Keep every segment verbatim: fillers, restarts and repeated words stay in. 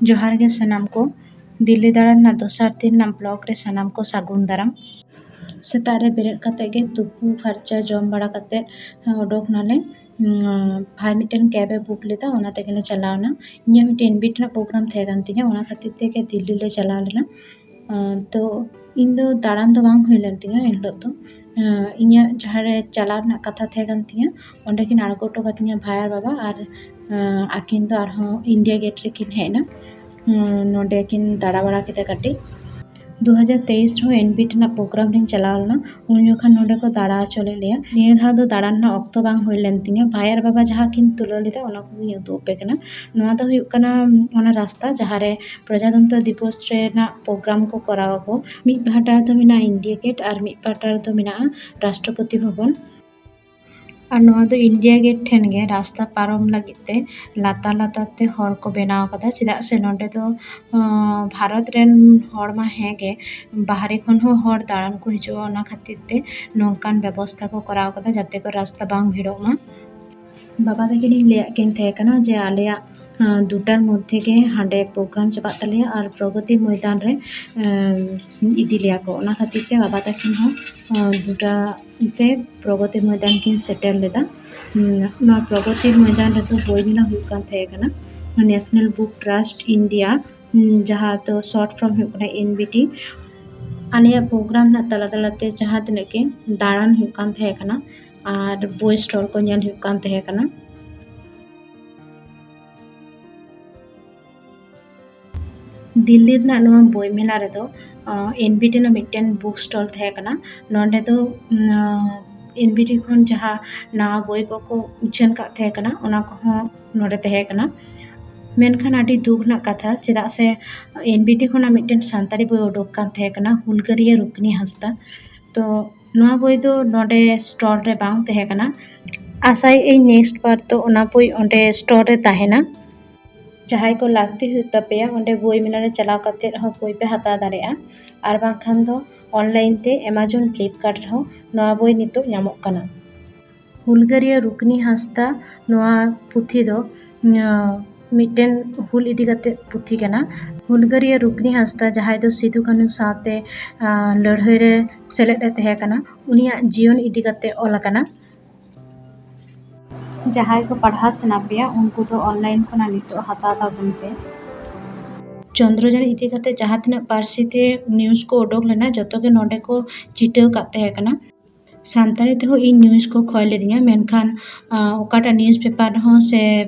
ᱡᱚᱦᱟᱨ ᱜᱮ ᱥᱟᱱᱟᱢ ᱠᱚ᱾ ᱫᱤᱞᱞᱤ ᱫᱟᱬᱟᱱ ᱨᱮᱱᱟᱜ ᱫᱚᱥᱟᱨ ᱫᱤᱱ ᱨᱮᱱᱟᱜ ᱵᱞᱚᱜ ᱨᱮ ᱥᱟᱱᱟᱢ ᱠᱚ ᱥᱟᱹᱜᱩᱱ ᱫᱟᱨᱟᱢ᱾ ᱥᱮᱛᱟᱜ ᱨᱮ ᱵᱮᱨᱮᱫ ᱠᱟᱛᱮ ᱜᱮ ᱛᱩᱯᱩ ᱯᱷᱟᱨᱪᱟ ᱡᱚᱢ ᱵᱟᱲᱟ ᱠᱟᱛᱮ ᱚᱰᱚᱠ ᱱᱟᱞᱮ᱾ ᱩᱸ, ᱵᱷᱟᱭ ᱢᱤᱫᱴᱮᱱ ᱠᱮᱵ ᱮ ᱵᱩᱠ ᱞᱮᱫᱟ, ᱚᱱᱟ ᱛᱮᱜᱮ ᱞᱮ ᱪᱟᱞᱟᱣ ᱮᱱᱟ᱾ ᱤᱧᱟᱹᱜ ᱢᱤᱫᱴᱮᱱ ᱤᱱᱵᱷᱤᱴ ᱨᱮᱱᱟᱜ ᱯᱨᱳᱜᱨᱟᱢ ᱛᱟᱦᱮᱸ ᱠᱟᱱ ᱛᱤᱧᱟᱹ, ᱚᱱᱟ ᱠᱷᱟᱹᱛᱤᱨ ᱛᱮᱜᱮ ᱫᱤᱞᱞᱤ ᱞᱮ ᱪᱟᱞᱟᱣ ᱞᱮᱱᱟ᱾ ᱟᱸ, ᱛᱚ ᱤᱧ ᱫᱚ ᱫᱟᱬᱟᱱ ᱫᱚ ᱵᱟᱝ ᱦᱩᱭ ᱞᱮᱱ ᱛᱤᱧᱟᱹ ᱮᱱ ᱦᱤᱞᱳᱜ ᱫᱚ᱾ ᱟᱸ, ᱤᱧᱟᱹᱜ ᱡᱟᱦᱟᱸ ᱨᱮ ᱪᱟᱞᱟᱣ ᱨᱮᱱᱟᱜ ᱠᱟᱛᱷᱟ ᱛᱟᱦᱮᱸ ᱠᱟᱱ ᱛᱤᱧᱟᱹ, ᱚᱸᱰᱮ ᱠᱤᱱ ᱟᱬᱜᱚ ᱦᱚᱴᱚ ᱠᱟᱫᱤᱧᱟ ᱵᱷᱟᱭ ᱟᱨ ᱵᱟᱵᱟ, ᱟᱨ, ᱟᱸ, ᱟᱹᱠᱤᱱ ᱫᱚ ᱟᱨᱦᱚᱸ ᱤᱱᱰᱤᱭᱟ ᱜᱮᱴ ᱨᱮᱠᱤᱱ ᱦᱮᱡ ᱮᱱᱟ᱾ ᱩᱸ, ᱱᱚᱸᱰᱮ ᱠᱤᱱ ᱫᱟᱬᱟ ᱵᱟᱲᱟ ᱠᱮᱫᱟ ᱠᱟᱹᱴᱤᱡ᱾ ᱫᱩ ᱦᱟᱡᱟᱨ ᱛᱮᱭᱤᱥ ᱨᱮᱦᱚᱸ ᱤᱱᱵᱷᱤᱴ ᱨᱮᱱᱟᱜ ᱯᱨᱳᱜᱨᱟᱢ ᱨᱤᱧ ᱪᱟᱞᱟᱣ ᱞᱮᱱᱟ, ᱩᱱ ᱡᱚᱠᱷᱚᱱ ᱱᱚᱸᱰᱮ ᱠᱚ ᱫᱟᱬᱟ ᱦᱚᱪᱚ ᱞᱮᱫ ᱞᱮᱭᱟ᱾ ᱱᱤᱭᱟᱹ ᱫᱷᱟᱣ ᱫᱚ ᱫᱟᱬᱟᱱ ᱨᱮᱱᱟᱜ ᱚᱠᱛᱚ ᱵᱟᱝ ᱦᱩᱭ ᱞᱮᱱ ᱛᱤᱧᱟᱹ᱾ ᱵᱷᱟᱭ ᱟᱨ ᱵᱟᱵᱟ ᱡᱟᱦᱟᱸ ᱠᱤᱱ ᱛᱩᱞᱟᱹᱣ ᱞᱮᱫᱟ, ᱚᱱᱟ ᱠᱚᱜᱮᱧ ᱩᱫᱩᱜ ᱟᱯᱮ ᱠᱟᱱᱟ᱾ ᱱᱚᱣᱟ ᱫᱚ ᱦᱩᱭᱩᱜ ᱠᱟᱱᱟ ᱚᱱᱟ ᱨᱟᱥᱛᱟ ᱡᱟᱦᱟᱸ ᱨᱮ ᱯᱨᱚᱡᱟᱛᱚᱱᱛᱨᱚ ᱫᱤᱵᱚᱥ ᱨᱮᱱᱟᱜ ᱯᱨᱳᱜᱨᱟᱢ ᱠᱚ ᱠᱚᱨᱟᱣ ᱟᱠᱚ᱾ ᱢᱤᱫ ᱯᱟᱦᱴᱟ ᱨᱮᱫᱚ ᱢᱮᱱᱟᱜᱼᱟ ᱤᱱᱰᱤᱭᱟ ᱜᱮᱴ ᱟᱨ ᱢᱤᱫ ᱯᱟᱦᱴᱟ ᱨᱮᱫᱚ ᱢᱮᱱᱟᱜᱼᱟ ᱨᱟᱥᱴᱨᱚᱯᱚᱛᱤ ᱵᱷᱚᱵᱚᱱ᱾ ᱟᱨ ᱱᱚᱣᱟ ᱫᱚ ᱤᱱᱰᱤᱭᱟ ᱜᱮᱴ ᱴᱷᱮᱱ ᱜᱮ ᱨᱟᱥᱛᱟ ᱯᱟᱨᱚᱢ ᱞᱟᱹᱜᱤᱫ ᱛᱮ ᱞᱟᱛᱟᱨ ᱞᱟᱛᱟᱨ ᱛᱮ ᱦᱚᱨ ᱠᱚ ᱵᱮᱱᱟᱣ ᱟᱠᱟᱫᱟ, ᱪᱮᱫᱟᱜ ᱥᱮ ᱱᱚᱸᱰᱮ ᱫᱚ, ᱟᱸ, ᱵᱷᱟᱨᱚᱛ ᱨᱮᱱ ᱦᱚᱲ ᱢᱟ ᱦᱮᱸ ᱜᱮ, ᱵᱟᱦᱨᱮ ᱠᱷᱚᱱ ᱦᱚᱸ ᱦᱚᱲ ᱫᱟᱬᱟᱱ ᱠᱚ ᱦᱤᱡᱩᱜᱼᱟ, ᱚᱱᱟ ᱠᱷᱟᱹᱛᱤᱨ ᱛᱮ ᱱᱚᱝᱠᱟᱱ ᱵᱮᱵᱚᱥᱛᱷᱟ ᱠᱚ ᱠᱚᱨᱟᱣ ᱟᱠᱟᱫᱟ ᱡᱟᱛᱮ ᱠᱚ ᱨᱟᱥᱛᱟ ᱵᱟᱝ ᱵᱷᱤᱲᱚᱜ ᱢᱟ᱾ ᱵᱟᱵᱟ ᱛᱟᱹᱠᱤᱱᱤᱧ ᱞᱟᱹᱭᱟᱫ ᱠᱤᱱ ᱛᱟᱦᱮᱸ ᱠᱟᱱᱟ ᱡᱮ ᱟᱞᱮᱭᱟᱜ, ᱟᱸ, ᱫᱩᱴᱟᱨ ᱢᱚᱫᱽᱫᱷᱮ ᱜᱮ ᱦᱟᱸᱰᱮ ᱯᱨᱳᱜᱨᱟᱢ ᱪᱟᱵᱟᱜ ᱛᱟᱞᱮᱭᱟ ᱟᱨ ᱯᱨᱚᱜᱚᱛᱤ ᱢᱚᱭᱫᱟᱱ ᱨᱮ, ᱟᱸ, ᱤᱫᱤ ᱞᱮᱭᱟ ᱠᱚ, ᱚᱱᱟ ᱠᱷᱟᱹᱛᱤᱨ ᱛᱮ ᱵᱟᱵᱟ ᱛᱟᱹᱠᱤᱱ ᱦᱚᱸ, ᱟᱸ, ᱫᱩᱴᱟ ᱛᱮ ᱯᱨᱚᱜᱚᱛᱤ ᱢᱚᱭᱫᱟᱱ ᱠᱤᱱ ᱥᱮᱴᱮᱨ ᱞᱮᱫᱟ᱾ ᱩᱸ, ᱱᱚᱣᱟ ᱯᱨᱚᱜᱚᱛᱤ ᱢᱚᱭᱫᱟᱱ ᱨᱮᱫᱚ ᱵᱳᱭ ᱢᱮᱞᱟ ᱦᱩᱭᱩᱜ ᱠᱟᱱ ᱛᱟᱦᱮᱸ ᱠᱟᱱᱟ᱾ National Book Trust India, ᱩᱸ, ᱡᱟᱦᱟᱸ ᱫᱚ ᱥᱚᱨᱴ ᱯᱷᱚᱨᱢ ᱦᱩᱭᱩᱜ ᱠᱟᱱᱟ ᱮᱱ ᱵᱤ ᱴᱤ᱾ ᱟᱞᱮᱭᱟᱜ ᱯᱨᱳᱜᱨᱟᱢ ᱨᱮᱱᱟᱜ ᱛᱟᱞᱟ ᱛᱟᱞᱟᱛᱮ ᱡᱟᱦᱟᱸ ᱛᱤᱱᱟᱹᱜ ᱜᱮ ᱫᱟᱬᱟᱱ ᱦᱩᱭᱩᱜ ᱠᱟᱱ ᱛᱟᱦᱮᱸ ᱠᱟᱱᱟ ᱟᱨ ᱵᱳᱭ ᱥᱴᱚᱞ ᱠᱚ ᱧᱮᱞ ᱦᱩᱭᱩᱜ ᱠᱟᱱ ᱛᱟᱦᱮᱸ ᱠᱟᱱᱟ᱾ ᱫᱤᱞᱞᱤ ᱨᱮᱱᱟᱜ ᱱᱚᱣᱟ ᱵᱳᱭ ᱢᱮᱞᱟ ᱨᱮᱫᱚ, ᱟᱸ, ᱮᱱ ᱵᱤ ᱴᱤ ᱨᱮᱱᱟᱜ ᱢᱤᱫᱴᱮᱱ ᱵᱩᱠ ᱥᱴᱚᱞ ᱛᱟᱦᱮᱸ ᱠᱟᱱᱟ᱾ ᱱᱚᱸᱰᱮ ᱫᱚ, ᱟᱸ, ᱮᱱ ᱵᱤ ᱴᱤ ᱠᱷᱚᱱ ᱡᱟᱦᱟᱸ ᱱᱟᱣᱟ ᱵᱳᱭ ᱠᱚᱠᱚ ᱩᱪᱷᱟᱹᱱ ᱠᱟᱜ ᱛᱟᱦᱮᱸ ᱠᱟᱱᱟ, ᱚᱱᱟ ᱠᱚᱦᱚᱸ ᱱᱚᱸᱰᱮ ᱛᱟᱦᱮᱸ ᱠᱟᱱᱟ᱾ ᱢᱮᱱᱠᱷᱟᱱ ᱟᱹᱰᱤ ᱫᱩᱠ ᱨᱮᱱᱟᱜ ᱠᱟᱛᱷᱟ, ᱪᱮᱫᱟᱜ ᱥᱮ ᱮᱱ ᱵᱤ ᱴᱤ ᱠᱷᱚᱱᱟᱜ ᱢᱤᱫᱴᱮᱱ ᱥᱟᱱᱛᱟᱲᱤ ᱵᱳᱭ ᱩᱰᱩᱠ ᱠᱟᱱ ᱛᱟᱦᱮᱸ ᱠᱟᱱᱟ, ᱦᱩᱞᱜᱟᱹᱨᱤᱭᱟᱹ ᱨᱩᱠᱱᱤ ᱦᱟᱸᱥᱫᱟ᱾ ᱛᱚ ᱱᱚᱣᱟ ᱵᱳᱭ ᱫᱚ ᱱᱚᱰᱮ ᱥᱴᱚᱞ ᱨᱮ ᱵᱟᱝ ᱛᱟᱦᱮᱸ ᱠᱟᱱᱟ᱾ ᱟᱥᱟᱭᱮᱫ ᱟᱹᱧ ᱱᱮᱠᱥᱴ ᱵᱟᱨ ᱫᱚ ᱚᱱᱟ ᱵᱳᱭ ᱚᱸᱰᱮ ᱥᱴᱚᱞ ᱨᱮ ᱛᱟᱦᱮᱱᱟ᱾ ᱡᱟᱦᱟᱸᱭ ᱠᱚ ᱞᱟᱹᱠᱛᱤ ᱦᱩᱭᱩᱜ ᱛᱟᱯᱮᱭᱟ, ᱚᱸᱰᱮ ᱵᱳᱭ ᱢᱮᱞᱟ ᱨᱮ ᱪᱟᱞᱟᱣ ᱠᱟᱛᱮᱫ ᱦᱚᱸ ᱵᱳᱭ ᱯᱮ ᱦᱟᱛᱟᱣ ᱫᱟᱲᱮᱭᱟᱜᱼᱟ, ᱟᱨ ᱵᱟᱝᱠᱷᱟᱱ ᱫᱚ ᱚᱱᱞᱟᱭᱤᱱ ᱛᱮ ᱮᱢᱟᱡᱚᱱ, ᱯᱷᱞᱤᱯᱠᱟᱨᱴ ᱨᱮᱦᱚᱸ ᱱᱚᱣᱟ ᱵᱳᱭ ᱱᱤᱛᱚᱜ ᱧᱟᱢᱚᱜ ᱠᱟᱱᱟ᱾ ᱦᱩᱞᱜᱟᱹᱨᱤᱭᱟᱹ ᱨᱩᱠᱱᱤ ᱦᱟᱸᱥᱫᱟ ᱱᱚᱣᱟ ᱯᱩᱛᱷᱤ ᱫᱚ, ᱩᱸ, ᱢᱤᱫᱴᱮᱱ ᱦᱩᱞ ᱤᱫᱤ ᱠᱟᱛᱮ ᱯᱩᱛᱷᱤ ᱠᱟᱱᱟ᱾ ᱦᱩᱞᱜᱟᱹᱨᱤᱭᱟᱹ ᱨᱩᱠᱱᱤ ᱦᱟᱸᱥᱫᱟ, ᱡᱟᱦᱟᱸᱭ ᱫᱚ ᱥᱤᱫᱩ ᱠᱟᱹᱱᱦᱩ ᱥᱟᱶᱛᱮ, ᱟᱸ, ᱞᱟᱹᱲᱦᱟᱹᱭ ᱨᱮ ᱥᱮᱞᱮᱫ ᱮ ᱛᱟᱦᱮᱸ ᱠᱟᱱᱟ, ᱩᱱᱤᱭᱟᱜ ᱡᱤᱭᱚᱱ ᱤᱫᱤ ᱠᱟᱛᱮ ᱚᱞ ᱟᱠᱟᱱᱟ᱾ ᱡᱟᱦᱟᱸᱭ ᱠᱚ ᱯᱟᱲᱦᱟᱣ ᱥᱟᱱᱟ ᱯᱮᱭᱟ, ᱩᱱᱠᱩ ᱫᱚ online ᱠᱷᱚᱱᱟᱜ ᱱᱤᱛᱚᱜ ᱦᱟᱛᱟᱣ ᱛᱟᱵᱚᱱ ᱯᱮ᱾ ᱪᱚᱱᱫᱨᱚᱡᱟᱱ ᱤᱫᱤ ᱠᱟᱛᱮ ᱡᱟᱦᱟᱸ ᱛᱤᱱᱟᱹᱜ ᱯᱟᱹᱨᱥᱤ ᱛᱮ news ᱠᱚ ᱩᱰᱩᱠ ᱞᱮᱱᱟ, ᱡᱚᱛᱚ ᱜᱮ ᱱᱚᱰᱮ ᱠᱚ ᱪᱷᱤᱴᱟᱹᱣ ᱠᱟᱜ ᱛᱟᱦᱮᱸ ᱠᱟᱱᱟ᱾ ᱥᱟᱱᱛᱟᱲᱤ ᱛᱮᱦᱚᱸ ᱤᱧ news ᱠᱚ ᱠᱷᱚᱭ ᱞᱤᱫᱤᱧᱟ, ᱢᱮᱱᱠᱷᱟᱱ, ᱟᱸ, ᱚᱠᱟᱴᱟᱜ newspaper ᱨᱮᱦᱚᱸ ᱥᱮ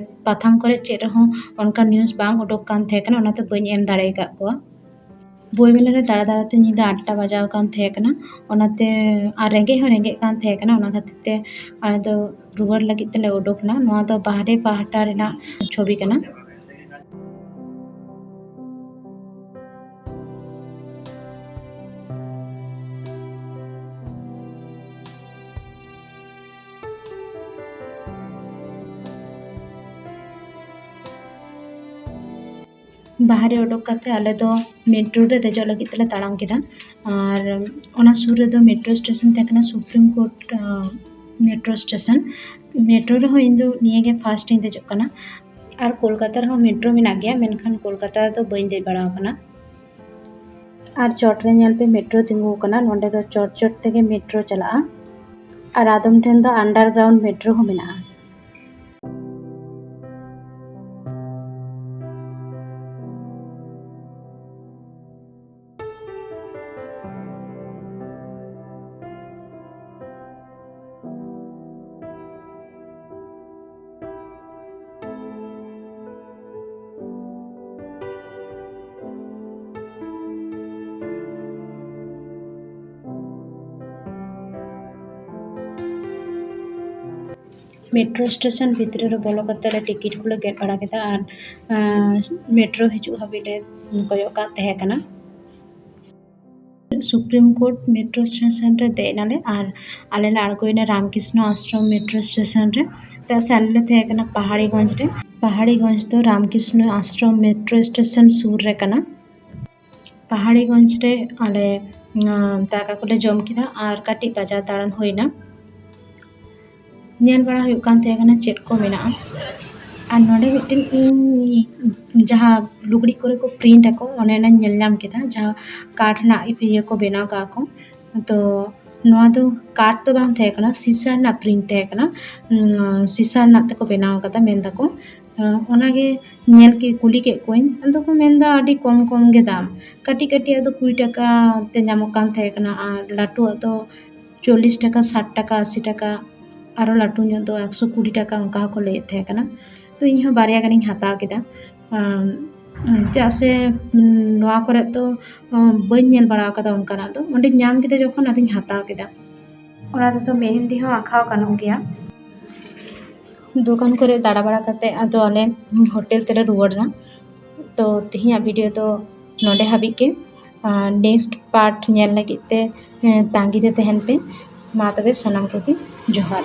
ᱯᱟᱛᱷᱟᱢ ᱠᱚᱨᱮ ᱪᱮᱫ ᱨᱮᱦᱚᱸ ᱚᱱᱠᱟ news ᱵᱟᱝ ᱩᱰᱩᱠ ᱠᱟᱱ ᱛᱟᱦᱮᱸ ᱠᱟᱱᱟ, ᱚᱱᱟᱛᱮ ᱵᱟᱹᱧ ᱮᱢ ᱫᱟᱲᱮ ᱟᱠᱟᱫ ᱠᱚᱣᱟ᱾ ᱵᱳᱭ ᱢᱮᱞᱟ ᱨᱮ ᱫᱟᱬᱟ ᱫᱟᱬᱟ ᱛᱮ ᱧᱤᱫᱟᱹ ᱟᱴ ᱴᱟ ᱵᱟᱡᱟᱣ ᱠᱟᱱ ᱛᱟᱦᱮᱸ ᱠᱟᱱᱟ, ᱚᱱᱟᱛᱮ, ᱟᱨ ᱨᱮᱸᱜᱮᱡ ᱦᱚᱸ ᱨᱮᱸᱜᱮᱡ ᱠᱟᱱ ᱛᱟᱦᱮᱸ ᱠᱟᱱᱟ, ᱚᱱᱟ ᱠᱷᱟᱹᱛᱤᱨ ᱛᱮ ᱟᱞᱮ ᱫᱚ ᱨᱩᱣᱟᱹᱲ ᱞᱟᱹᱜᱤᱫ ᱛᱮᱞᱮ ᱩᱰᱩᱠ ᱮᱱᱟ᱾ ᱱᱚᱣᱟ ᱫᱚ ᱵᱟᱦᱨᱮ ᱯᱟᱦᱴᱟ ᱨᱮᱱᱟᱜ ᱪᱷᱚᱵᱤ ᱠᱟᱱᱟ᱾ ᱵᱟᱦᱨᱮ ᱚᱰᱚᱠ ᱠᱟᱛᱮ ᱟᱞᱮ ᱫᱚ ᱢᱮᱴᱨᱳ ᱨᱮ ᱫᱮᱡᱚᱜ ᱞᱟᱹᱜᱤᱫ ᱛᱮᱞᱮ ᱛᱟᱲᱟᱢ ᱠᱮᱫᱟ᱾ ᱟᱨ ᱚᱱᱟ ᱥᱩᱨ ᱨᱮᱫᱚ ᱢᱮᱴᱨᱳ ᱥᱴᱮᱥᱚᱱ ᱛᱟᱦᱮᱸ ᱠᱟᱱᱟ, ᱥᱩᱯᱨᱤᱢ ᱠᱳᱨᱴ, ᱟᱸ, ᱢᱮᱴᱨᱳ ᱥᱴᱮᱥᱚᱱ᱾ ᱢᱮᱴᱨᱳ ᱨᱮᱦᱚᱸ ᱤᱧ ᱫᱚ ᱱᱤᱭᱟᱹ ᱜᱮ ᱯᱷᱟᱥᱴ ᱤᱧ ᱫᱮᱡᱚᱜ ᱠᱟᱱᱟ᱾ ᱟᱨ ᱠᱳᱞᱠᱟᱛᱟ ᱨᱮᱦᱚᱸ ᱢᱮᱴᱨᱳ ᱢᱮᱱᱟᱜ ᱜᱮᱭᱟ, ᱢᱮᱱᱠᱷᱟᱱ ᱠᱳᱞᱠᱟᱛᱟ ᱨᱮᱫᱚ ᱵᱟᱹᱧ ᱫᱮᱡ ᱵᱟᱲᱟ ᱟᱠᱟᱱᱟ᱾ ᱟᱨ ᱪᱚᱴ ᱨᱮ ᱧᱮᱞ ᱯᱮ, ᱢᱮᱴᱨᱳ ᱛᱤᱸᱜᱩ ᱟᱠᱟᱱᱟ᱾ ᱱᱚᱸᱰᱮ ᱫᱚ ᱪᱚᱴ ᱪᱚᱴ ᱛᱮᱜᱮ ᱢᱮᱴᱨᱳ ᱪᱟᱞᱟᱜᱼᱟ᱾ ᱟᱨ ᱟᱫᱚᱢ ᱴᱷᱮᱱ ᱫᱚ underground ᱢᱮᱴᱨᱳ ᱦᱚᱸ ᱢᱮᱱᱟᱜᱼᱟ᱾ ᱢᱮᱴᱨᱳ ᱥᱴᱮᱥᱚᱱ ᱵᱷᱤᱛᱨᱤ ᱨᱮ ᱵᱚᱞᱚ ᱠᱟᱛᱮ ᱞᱮ ᱴᱤᱠᱤᱴ ᱠᱚᱞᱮ ᱜᱮᱫ ᱵᱟᱲᱟ ᱠᱮᱫᱟ ᱟᱨ, ᱟᱸ, ᱢᱮᱴᱨᱳ ᱦᱤᱡᱩᱜ ᱦᱟᱹᱵᱤᱡ ᱞᱮ ᱠᱚᱭᱚᱜ ᱠᱟᱜ ᱛᱟᱦᱮᱸ ᱠᱟᱱᱟ᱾ ᱥᱩᱯᱨᱤᱢ ᱠᱳᱨᱴ ᱢᱮᱴᱨᱳ ᱥᱴᱮᱥᱚᱱ ᱨᱮ ᱫᱮᱡ ᱮᱱᱟᱞᱮ ᱟᱨ ᱟᱞᱮ ᱞᱮ ᱟᱬᱜᱚᱭᱮᱱᱟ ᱨᱟᱢᱠᱨᱤᱥᱱᱚ ᱟᱥᱨᱚᱢ ᱢᱮᱴᱨᱳ ᱥᱴᱮᱥᱚᱱ ᱨᱮ, ᱪᱮᱫᱟᱜ ᱥᱮ ᱟᱞᱮ ᱞᱮ ᱛᱟᱦᱮᱸ ᱠᱟᱱᱟ ᱯᱟᱦᱟᱲᱤᱜᱚᱸᱡᱽ ᱨᱮ᱾ ᱯᱟᱦᱟᱲᱤᱜᱚᱸᱡᱽ ᱫᱚ ᱨᱟᱢᱠᱨᱤᱥᱱᱚ ᱟᱥᱨᱚᱢ ᱢᱮᱴᱨᱳ ᱥᱴᱮᱥᱚᱱ ᱥᱩᱨ ᱨᱮ ᱠᱟᱱᱟ᱾ ᱯᱟᱦᱟᱲᱤᱜᱚᱸᱡᱽ ᱨᱮ ᱟᱞᱮ, ᱩᱸ, ᱫᱟᱠᱟ ᱠᱚᱞᱮ ᱡᱚᱢ ᱠᱮᱫᱟ ᱟᱨ ᱠᱟᱹᱴᱤᱡ ᱵᱟᱡᱟᱨ ᱫᱟᱬᱟᱱ ᱦᱩᱭᱱᱟ᱾ ᱧᱮᱞ ᱵᱟᱲᱟ ᱦᱩᱭᱩᱜ ᱠᱟᱱ ᱛᱟᱦᱮᱸ ᱠᱟᱱᱟ ᱪᱮᱫ ᱠᱚ ᱢᱮᱱᱟᱜᱼᱟ᱾ ᱟᱨ ᱱᱚᱰᱮ ᱢᱤᱫᱴᱮᱱ ᱤᱧ ᱡᱟᱦᱟᱸ ᱞᱩᱜᱽᱲᱤᱡ ᱠᱚᱨᱮ ᱠᱚ print ᱟᱠᱚ, ᱚᱱᱮ ᱚᱱᱟᱧ ᱧᱮᱞ ᱧᱟᱢ ᱠᱮᱫᱟ, ᱡᱟᱦᱟᱸ ᱠᱟᱴ ᱨᱮᱱᱟᱜ ᱤᱭᱟᱹ ᱠᱚ ᱵᱮᱱᱟᱣ ᱠᱟᱜᱼᱟ ᱠᱚ᱾ ᱛᱚ ᱱᱚᱣᱟ ᱫᱚ ᱠᱟᱴ ᱫᱚ ᱵᱟᱝ ᱛᱟᱦᱮᱸ ᱠᱟᱱᱟ, ᱥᱤᱥᱟ ᱨᱮᱱᱟᱜ print ᱛᱟᱦᱮᱸ ᱠᱟᱱᱟ᱾ ᱩᱸ, ᱥᱤᱥᱟ ᱨᱮᱱᱟᱜ ᱛᱮᱠᱚ ᱵᱮᱱᱟᱣ ᱠᱟᱫᱟ ᱢᱮᱱ ᱫᱟᱠᱚ᱾ ᱟᱸ, ᱚᱱᱟᱜᱮ ᱧᱮᱞ ᱠᱮᱫ, ᱠᱩᱞᱤ ᱠᱮᱫ ᱠᱚᱣᱟᱧ, ᱟᱫᱚ ᱠᱚ ᱢᱮᱱᱫᱟ ᱟᱹᱰᱤ ᱠᱚᱢ ᱠᱚᱢ ᱜᱮ ᱫᱟᱢ, ᱠᱟᱹᱴᱤᱡ ᱠᱟᱹᱴᱤᱡ ᱟᱜ ᱫᱚ ᱠᱩᱲᱤ ᱴᱟᱠᱟ ᱛᱮ ᱧᱟᱢᱚᱜ ᱠᱟᱱ ᱛᱟᱦᱮᱸ ᱠᱟᱱᱟ, ᱟᱨ ᱞᱟᱹᱴᱩᱣᱟᱜ ᱫᱚ ᱪᱚᱞᱞᱤᱥ ᱴᱟᱠᱟ, ᱥᱟᱴ ᱴᱟᱠᱟ, ᱟᱥᱤ ᱴᱟᱠᱟ, ᱟᱨᱚ ᱞᱟᱹᱴᱩ ᱧᱚᱜ ᱫᱚ ᱮᱠᱥᱚ ᱠᱩᱲᱤ ᱴᱟᱠᱟ, ᱚᱱᱠᱟ ᱦᱚᱸᱠᱚ ᱞᱟᱹᱭᱮᱫ ᱛᱟᱦᱮᱸ ᱠᱟᱱᱟ᱾ ᱛᱚ ᱤᱧ ᱦᱚᱸ ᱵᱟᱨᱭᱟ ᱜᱟᱱᱤᱧ ᱦᱟᱛᱟᱣ ᱠᱮᱫᱟ᱾ ᱟᱢ, ᱪᱮᱫᱟᱜ ᱥᱮ, ᱩᱢ, ᱱᱚᱣᱟ ᱠᱚᱨᱮ ᱫᱚ, ᱩᱢ, ᱵᱟᱹᱧ ᱧᱮᱞ ᱵᱟᱲᱟ ᱟᱠᱟᱫᱟ ᱚᱱᱠᱟᱱᱟᱜ ᱫᱚ᱾ ᱚᱸᱰᱮᱧ ᱧᱟᱢ ᱠᱮᱫᱟ ᱡᱚᱠᱷᱚᱱ, ᱟᱫᱚᱧ ᱦᱟᱛᱟᱣ ᱠᱮᱫᱟ᱾ ᱚᱱᱟ ᱨᱮᱫᱚ ᱢᱮᱦᱮᱱᱫᱤ ᱦᱚᱸ ᱟᱸᱠᱷᱟᱣ ᱜᱟᱱᱚᱜ ᱜᱮᱭᱟ᱾ ᱫᱚᱠᱟᱱ ᱠᱚᱨᱮ ᱫᱟᱬᱟ ᱵᱟᱲᱟ ᱠᱟᱛᱮ ᱟᱫᱚ ᱟᱞᱮ ᱦᱳᱴᱮᱞ ᱛᱮᱞᱮ ᱨᱩᱣᱟᱹᱲ ᱮᱱᱟ᱾ ᱛᱚ ᱛᱮᱦᱮᱧᱟᱜ video ᱫᱚ ᱱᱚᱰᱮ ᱦᱟᱹᱵᱤᱡ ᱜᱮ᱾ ᱟᱨ next part ᱧᱮᱞ ᱞᱟᱹᱜᱤᱫ ᱛᱮ, ᱮᱸ, ᱛᱟᱺᱜᱤ ᱨᱮ ᱛᱟᱦᱮᱱ ᱯᱮ᱾ ᱢᱟ ᱛᱚᱵᱮ ᱥᱟᱱᱟᱢ ᱠᱚᱜᱮ ᱡᱚᱦᱟᱨ᱾